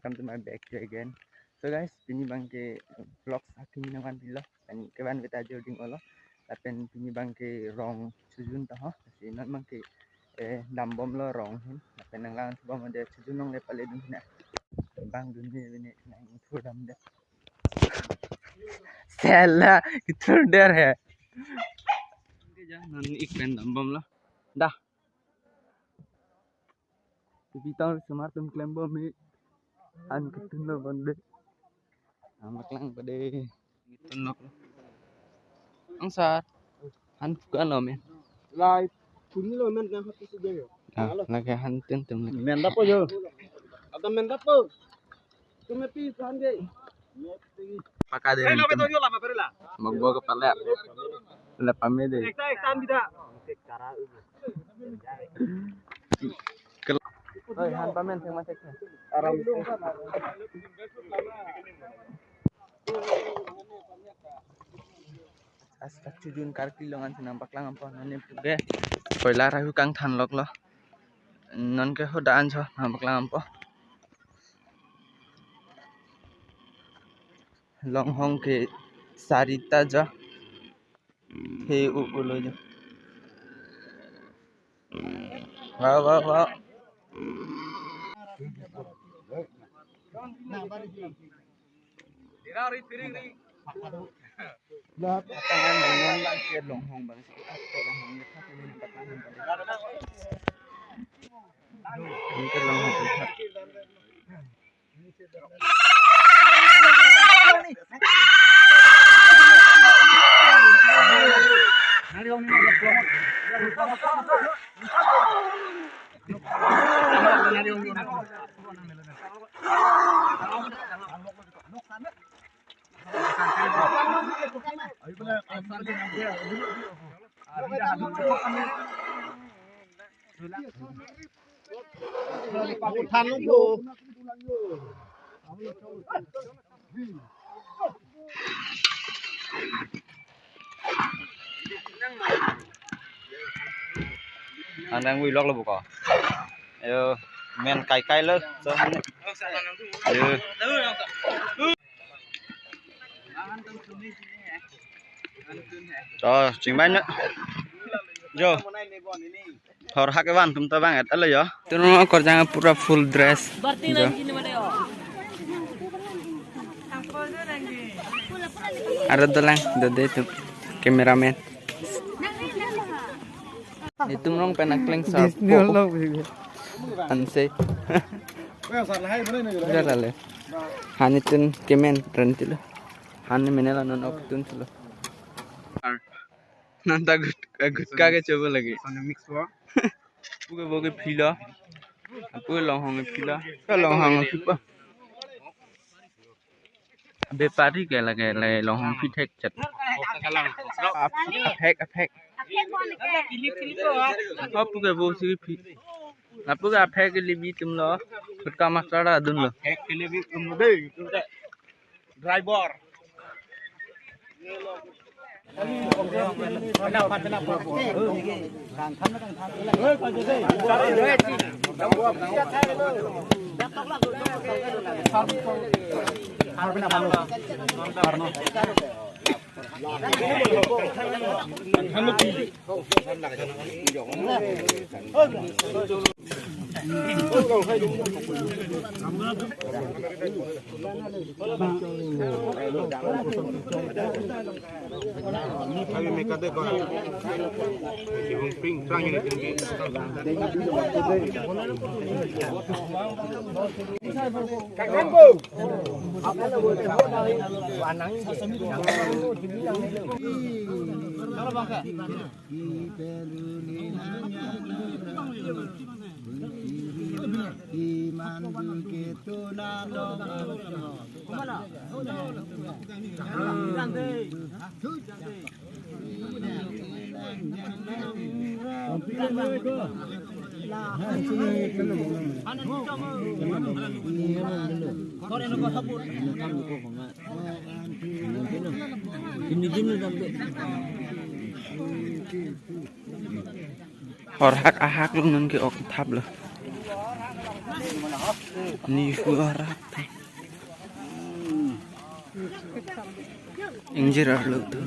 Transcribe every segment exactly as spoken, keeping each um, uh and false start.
Welcome to my back again. So guys, pini abangke vlogs akimi nangvanpilo. Pini kevan beta joding olo. Lapen pini abangke rong chojun ta ho. Si non abangke eh dambomlo rong ahin. Lapen nanglang bom de chojun along le pale dun na. Bang dun de bini nang thur dam de. Sela, kithur der he. Oke, ja, non ik pen dambomlo. Dah. Tipi tang semar tum klembom mi. An ketunlo bonde. Nangpaklang pade. Tunlo. Angsar. Han pukan lo men. Lai. Tunlo men nang hati sudah yo. Ah, lake han tun tum lake. Men dapo yo. Ada men dapo. Tum pi han de. Paka de. Hei, lo betul yo lama perila. Magbo kepala. Lep pame de. Ekta ekta bida. Oi, han pamen thek ma thek. Aram. As kachojun karkli along an si nangpaklang apot nani puke. Koilar ahu kangthan loklo. Non ke hoda anjo nangpaklang apot. Longhong ke sarita ja. He u ulo ja. Wow, wow, wow. Longhong bang si, longhong ni. Ini ke longhong. Anang vui lok lo buko. Ayo, men kai kai lo, so hane. Ayo. To, chingbai na. Jo. Hor hak evan tum ta bang et alo yo. Tunung korjang pura full dress. Jo. Aro dolang, dode tum cameraman. Itum rong pen akleng sar. Disney po. Along, baby. Anse. Udah lale. Hani tun kemen rentilo. Hani menela non ok tun silo. Nanta gut, gutka kechobo lagi. Sana mix wa. Puke boke philo. Puke longhong philo. Ka longhong phipo. Bepari ke lage, lage longhong phi thek chet. Ap-, aphek, aphek. Oh, puke bo si phi. Apuke aphek ke libi tumlo. Gutka master adunlo. Aphek ke libi tumlo dei. Driver. Hor hak ahak lo non ke ok thap lo. Ni huarat. Ingjir arlo tu.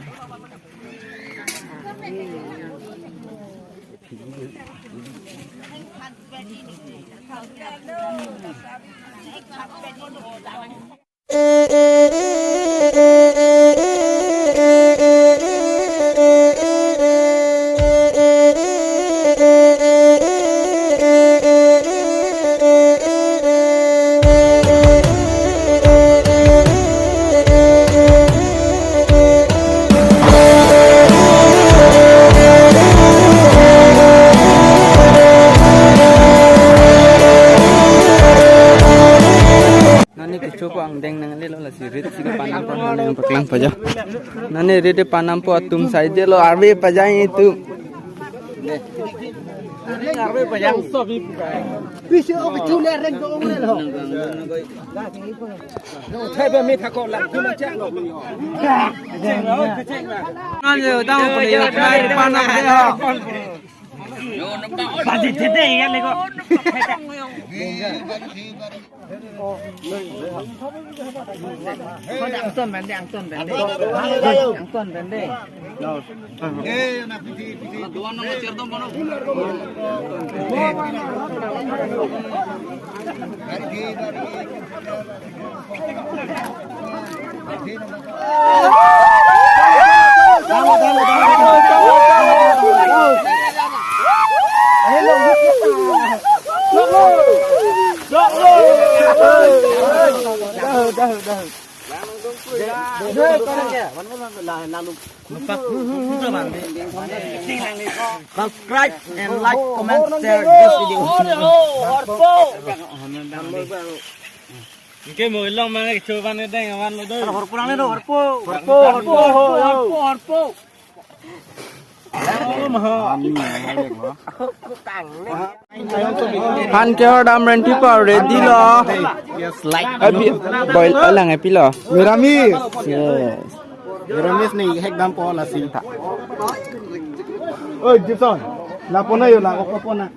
Nani kecho ko angdeng nanglelo, lasi rit si kepanam po, nani paklang paja. Nani rit panam po atum saidelo, arve paja itu. Arve paja. Pisi ok chule reng do ong le ho. Thai ba mi thako la, tu ma chak lo. Nani dang ko le, nani panam de ho. Baji thede ya le ko. Angton bende, angton bende. Angton bende. Subscribe and like, comment, share this video. Anke mo ilong mang ke chuban deng awan lo do. Horpo lang le do, horpo. Horpo, horpo, horpo, horpo. Han kehor dam renti pa ready lo. Yes, like. Api boil alang api lo. Miramis. Yes. Miramis ni hek dam po lasi. Oi, Gibson. La pona yo la, ok pona.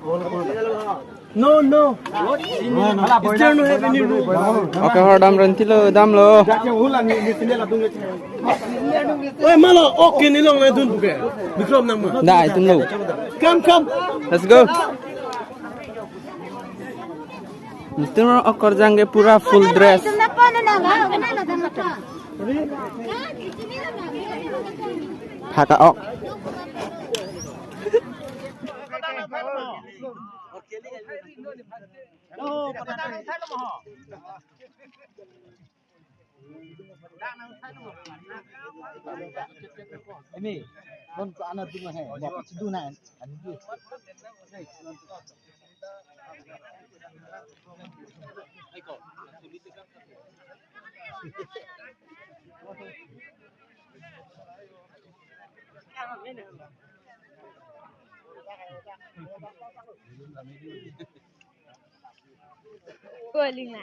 No, no. Still no have any room. Okay, hor dam renti lo, dam lo. Oi, malo, okay, ni long na dun buke. Bikram nang ma. Da, itum lo. Come, come. Let's go. Itum lo okorjang ke pura full dress. Phaka ok. Emi, non ko ana duma hai, mo ko duna, ani du. Kualing na.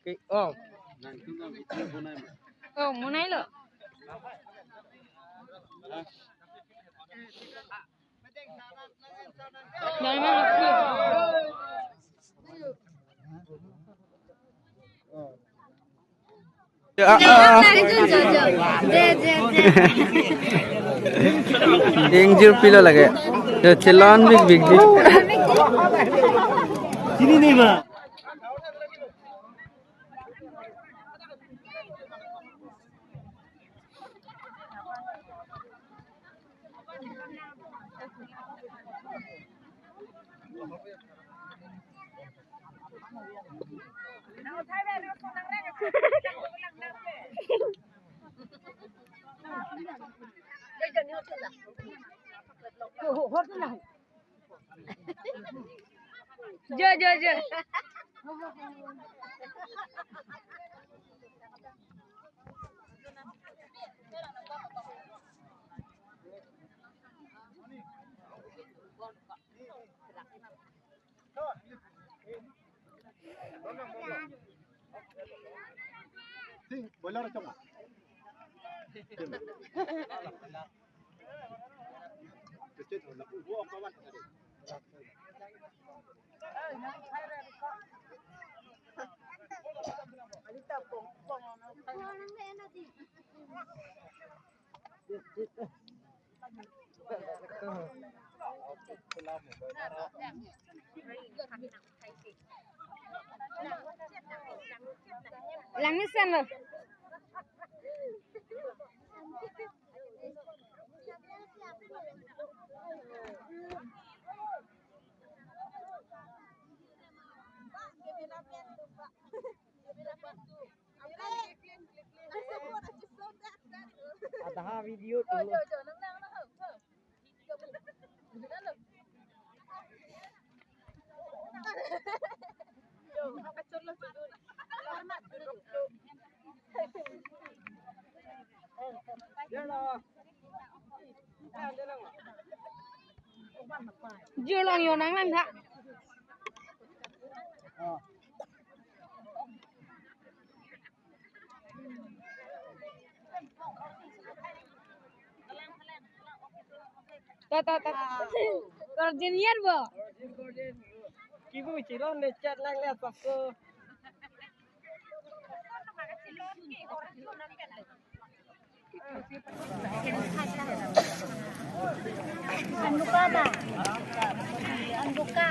Okay, oh. Oh, monai lo. Ah, ah. Ingjir pilo lage. Yo, chelon big big big. Sini nih, Mak. Jo, jo, jo. Ting, boiler chong ma? Ting. Langmesen lo. Adaha video tulo. Jolong yo nang lang tha. Ta, ta, ta. Korjin yan bo. Kibu chilon ne chat lang le pakko. Anuka ma? Anuka.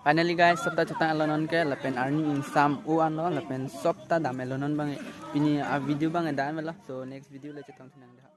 Finally guys, sopta chetong lo non ke, lapen arni ingsam o-an lo, lapen sopta dam-et lo non bang, pini a video bang dam-et lo. So next video le chetong thinang dei.